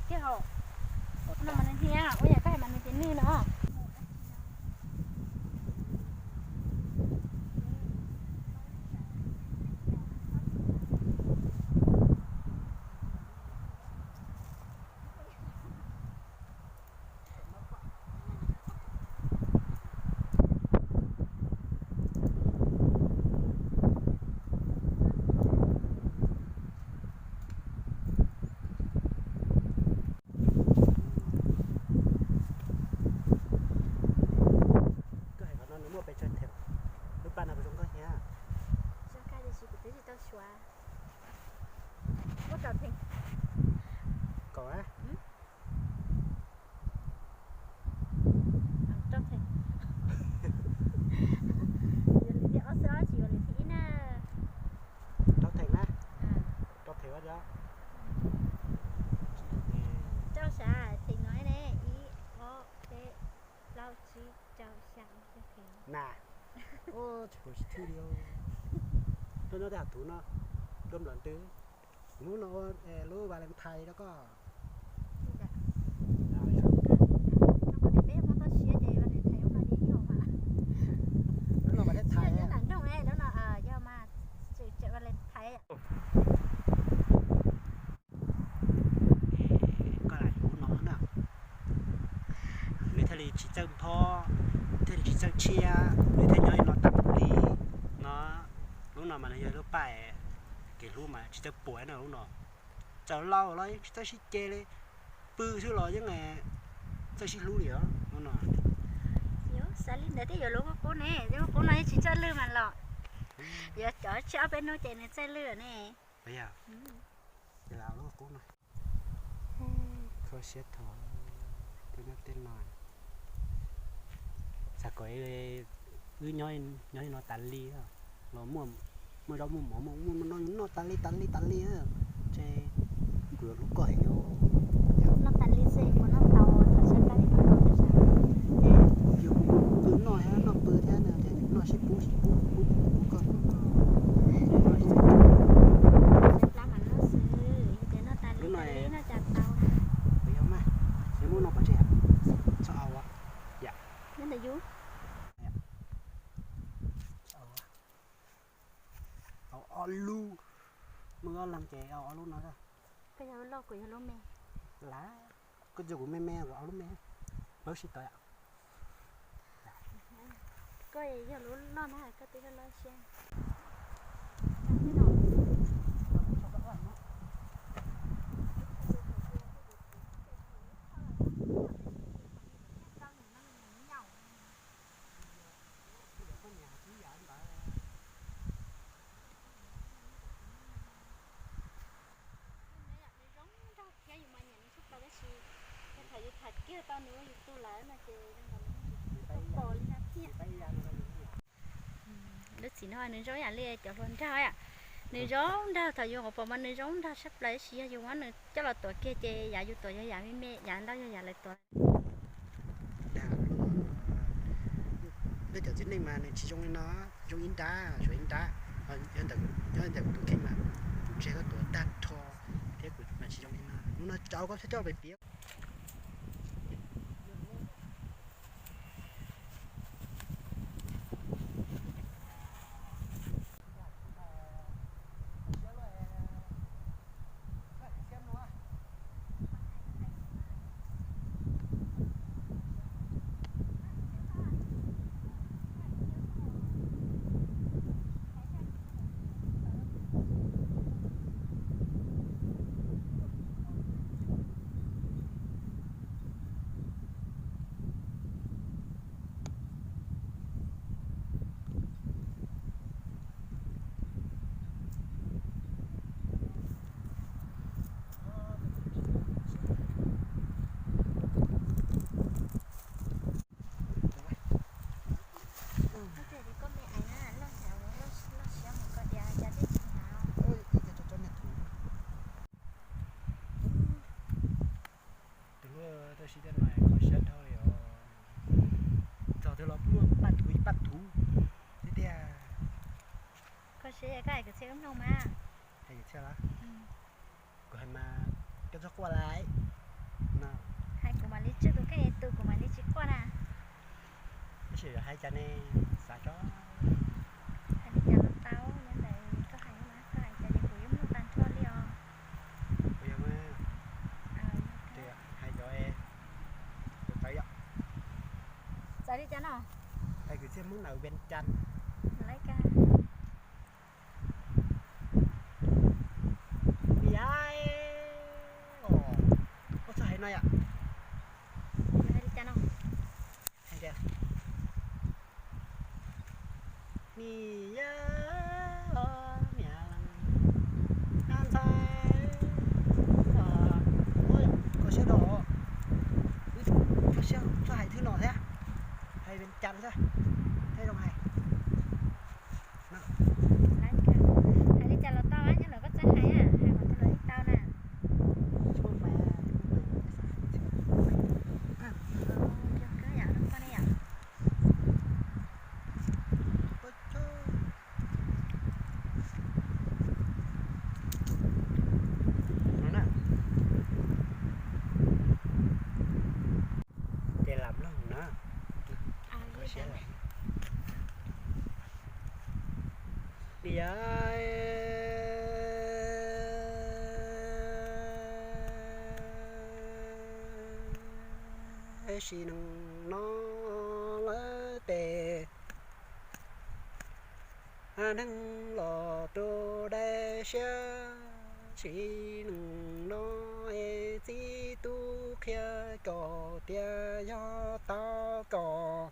Thiab hauv no mas nws hnia, ua yam koj hais mas nws ces nws no. Koj hais qhov no nws muaj pes tsawg theem? Lub paj no puas zoo nkauj thiab? Zoo nkauj tiam sis kuv twb tsis tau xyuas. Muaj kaum theem? Kaum a? Rau theem. Yuav lwm thib ob xwb os, tsis yuav lwm thib ib na. Rau theem na? Rau theem os. Rau xya theem no ne, ib, ob, peb, plaub, tsib, rau, xya, rau theem. Na, tsis pom sib thwj li. Tuaj nyob tej hav thuv no, dua nplawm ntws. Hnub no lub Valentine rau koj. Lub no Valentine. Koj lam lub no na. Nws thiaj li tsis txawj nphob, thiaj li tsis txawj tshiab, nws thiaj nyob li no tas li no. Lub no mas nws yog lub paj kev hlub mas tsis txawj puas na lub no. Txawm laus los yeej tsis txawj sib ceg li, pw xwb los yeej txawj sib hlub li os lub no. Xav li ntawd thiaj yuav lub qub qub ne, lub qub no yeej tsis txawj lwj mas los. Yuav cov tshiab ob peb hnub ces nws txawj lwj ne. Ces lub qub no. Kho siab thaum tuaj nyob tej no. Xav kom wb nyob li no tas li, los muaj zaub muaj mov muaj noj noj tas li tas li tas li, ces kuv yuav hlub koj heev. Noj tas li xwb puas noj tau, thaum sab plab li no. Yog kuv noj thiab noj pw thiab no ces noj sib pub sib pub pub pub koj. Sab plab mas noj xwb, yog tias noj tas li tas li noj cas tau. Kuv yog mas, yog muab noj pov tseg, txhob au. Nyob ntawm yus. Au ob lub, muaj ob leeg ces au ob lub no. Koj yog lub loj, kuv yog lub me. Lav, koj txog kuv me me, kuv au lub me. Pawb sib tau yom. Koj yog lub loj na, koj twb loj loj siab. Nws zoo nraug thiab yus mas nyiam nws tshaj plaws tab sis thaum yus tham kiag tau nws ua yus tug lawm no ces zoo nkaus nws tsis tau pom li no thiab. Lub txiv no nws zoo yam li cov hluas nraug, nws zoo nraug, thaum yus nyuam qhuav pom mas nws zoo nraug tshaj plaws tab sis yog yus muab nws coj los tuav kiag ces yav yus tuav yog yav me me, yav ntau yog yav lawv tuav. Peb cov txiv neej mas nws tsis zoo li no, zoo ib nrab, zoo ib nrab, yog ntawm, yog ntawm kuv tus kheej mas kuv tseg koj tuav tag nrho thiab kuv mas tsis zoo li no. Hnub no rau koj coj pem piav. Tus hlub, tau sib teb no kho siab dhau li os. Txog twg los muaj paj thuv ib paj thuv thiab tiag. Kho siab, koj hais kwv txhiaj wb mloog mas. Hais kwv txhiaj los? Kuv hais mas koj txhob quaj lawm. Tsis hais cas ne, xav tso. Hais li cas los tau, yog ntawd koj hais mas koj hais cas ces kuv yeej mloog tag nrho li os. Kuv yog mas, hais cov, txawv yom. Txawv li cas no? Hais kwv txhiaj Hmoob na, Vias Cas. Lawv cas. Yai, koj txhob hais no yom. Hais li cas no? Hais tias, ni yab os niam, ntxhais, koj siab dua, koj siab txhob hais thwb no thiab, hais Vias Cas xwb thiaj zoo hais. Hais li cas los tau, nyob ntawm koj txawj hais, hais qhov twg los yeej tau na. Yog koj yam rau koj ne yom. Ces lam mloog na. Diav sim neej no lawm tes, neeg los rau dai siab. Sim neej no es txiv tub qhia kom tias yog tau kom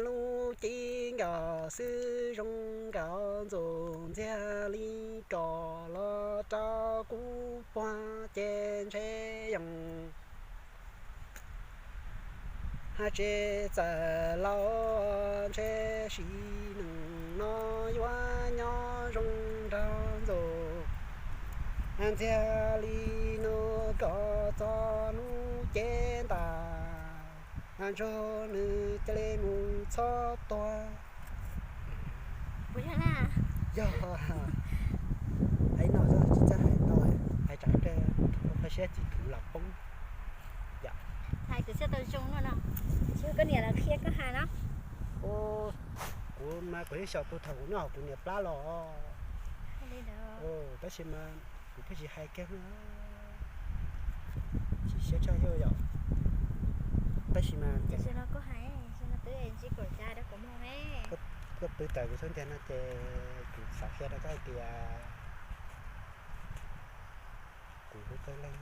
lub cev nkaus xwb zoo nkaus ntxuav ntxiag li kom los rau kuv puag ces ntshe yoo tsis txawj laus, ntshe sim neej no yuav nyob zoo nraug ntxuav ntxiag li no kom txog hnub cev ntas, ntsug nws cia li mus txhob tuag. Yog, hais no tsis txawj hais ntau, hais tsam pliag qhov siab tsis khwv los poob. Hais kwv txhiaj tau zoo no no, tsis yog koj niam los qhia koj hais no. Kuv mas kuv yeej xyaum tau thaum kuv nyob hauv kuv niam plab los. Tab sis mas kuv pheej tsis hais kiag na. Chim siab tshaj xwb yom. Tab sis mas koj pw tawm kuv xub ntiag no ces kuv xav qhia rau koj hais tias kuv hlub koj ib leeg.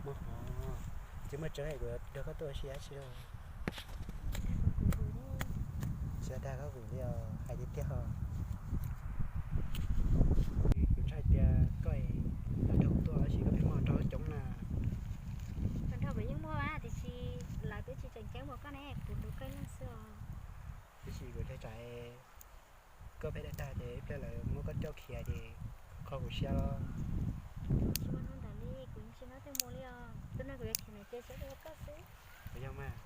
Muaj qhov, tsis muaj tseeb kuv nrog koj tuaj ua si dab tsi. Tsis dag koj vim li os, hais tiag tiag os. Kuv ntshai tias koj lam nrog kuv tuaj tab sis koj pheej muaj nraug coob na. Nraug kuv yeej muaj tiam sis lawv twb tsis tseem ceeb npaum koj ne, kuv hlub koj ib leeg xwb os. Tiam sis kuv ntshai tsam koj pheej dag dag ces ib pliag lawv muab koj coj khiav ces kho kuv siab los. Tsis muaj hnub ntawd li, kuv yeej tsis nyob twg mus li os. Tus no kuv yuav khiav mus ces tsuas yog koj xwb. Puas yog mas?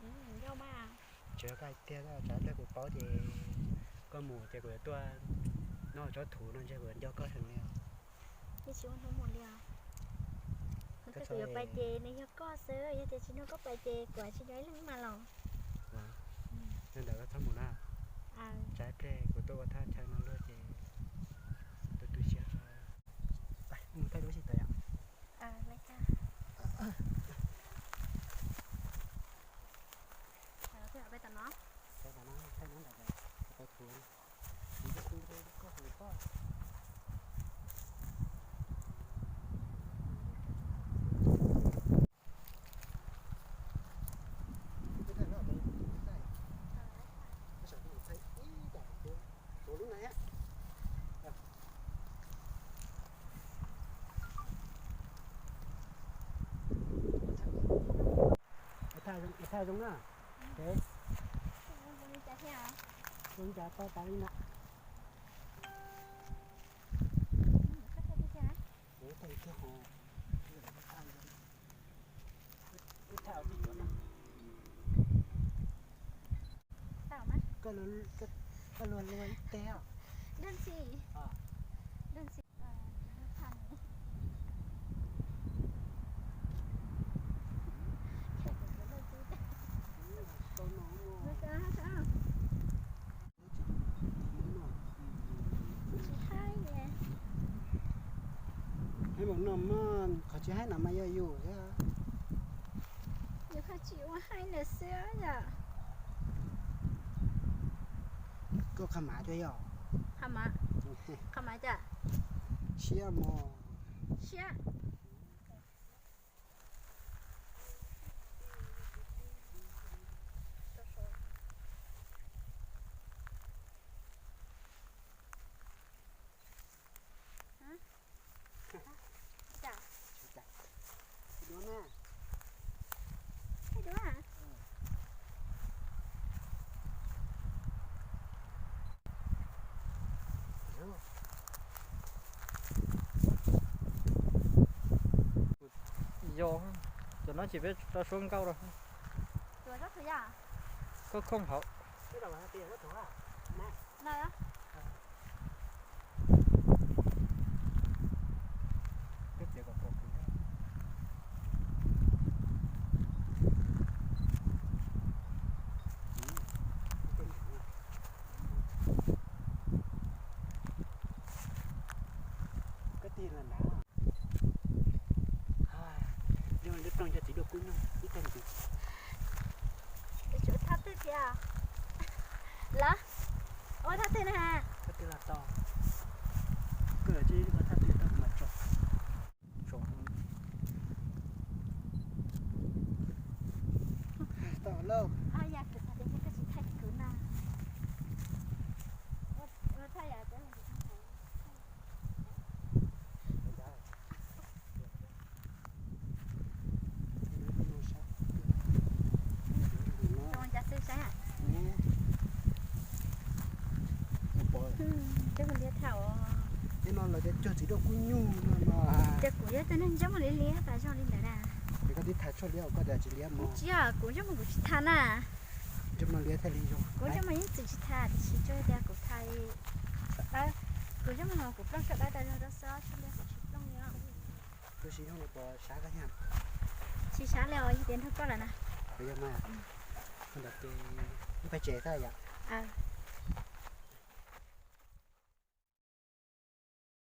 Yog mas. Tsis yog koj hais tiag, tsam pliag kuv paub ces koj mus ces kuv yuav tuaj nyob tsob thuv no ntshe kuv yuav nco koj heev li os. Yeej tsis muaj hnub mus li os. Hnub twg kuv yuav pais ces nws yog koj xwb, yog tias tsis nrog koj pais ces kuv tsis nyob ib leeg mas los. Yog ntawd koj txhob mus na. Tsam pliag kuv tuaj ua thaj chaw no luag ces tu tu siab. Mus thaij lub sij tawm yom. Thaj zoo na. Zoo cas to tas li na. Koj luag luag ib teg os. Dab tsi? Dab tsi? Haib npaum no mas qhov tsis haib no mas yog yus thiab. Yus haj tsis ua haib ntawd xwb yom. Koj qha mav tiag yog? Qha mav? Qha mav cas? Siab mog. Siab. Yog, cov no ces peb rau suab nkauj rau. Koj khooj hauv. Koj tig los na. Yog lub ploog cov txiv duaj kub nyuj ib tag ntxiv. Tsum thaj twg thiab? Los ua thaj twg na? Thaj twg los tau. Koj ua thaj twg tau mas tso. Tso. Tau lauj. Yog kuv txog tias koj tsis thaij kuv na. Ua thaij yom. Cov mus liab thiab os. Tej no lawv cog txiv duaj kub nyuj no no. Ces kuv yog tus neeg ntsej muag liab liab tas zog li ntawd na. Ces koj twb tham tshuaj liab, koj tias tsis liab mog. Tsis yog, kuv ntsej muag kuv tsis tham na. Ntsej muag liab thiaj li zoo. Kuv ntsej muag yeej txwm tsis tham, tiam sis tsuas yog tias kuv tham sawv daws, kuv ntsej muag no kuv plooj sawv daws tas zog rau xwb, tshuaj liab kuv tsis plooj li. Tus siv zoo li puas sab koj thiab? Tsis sab li os, yog tias nrog koj lawm na. Puas yog mas? Ntawd ces wb peb tsev xwb yom?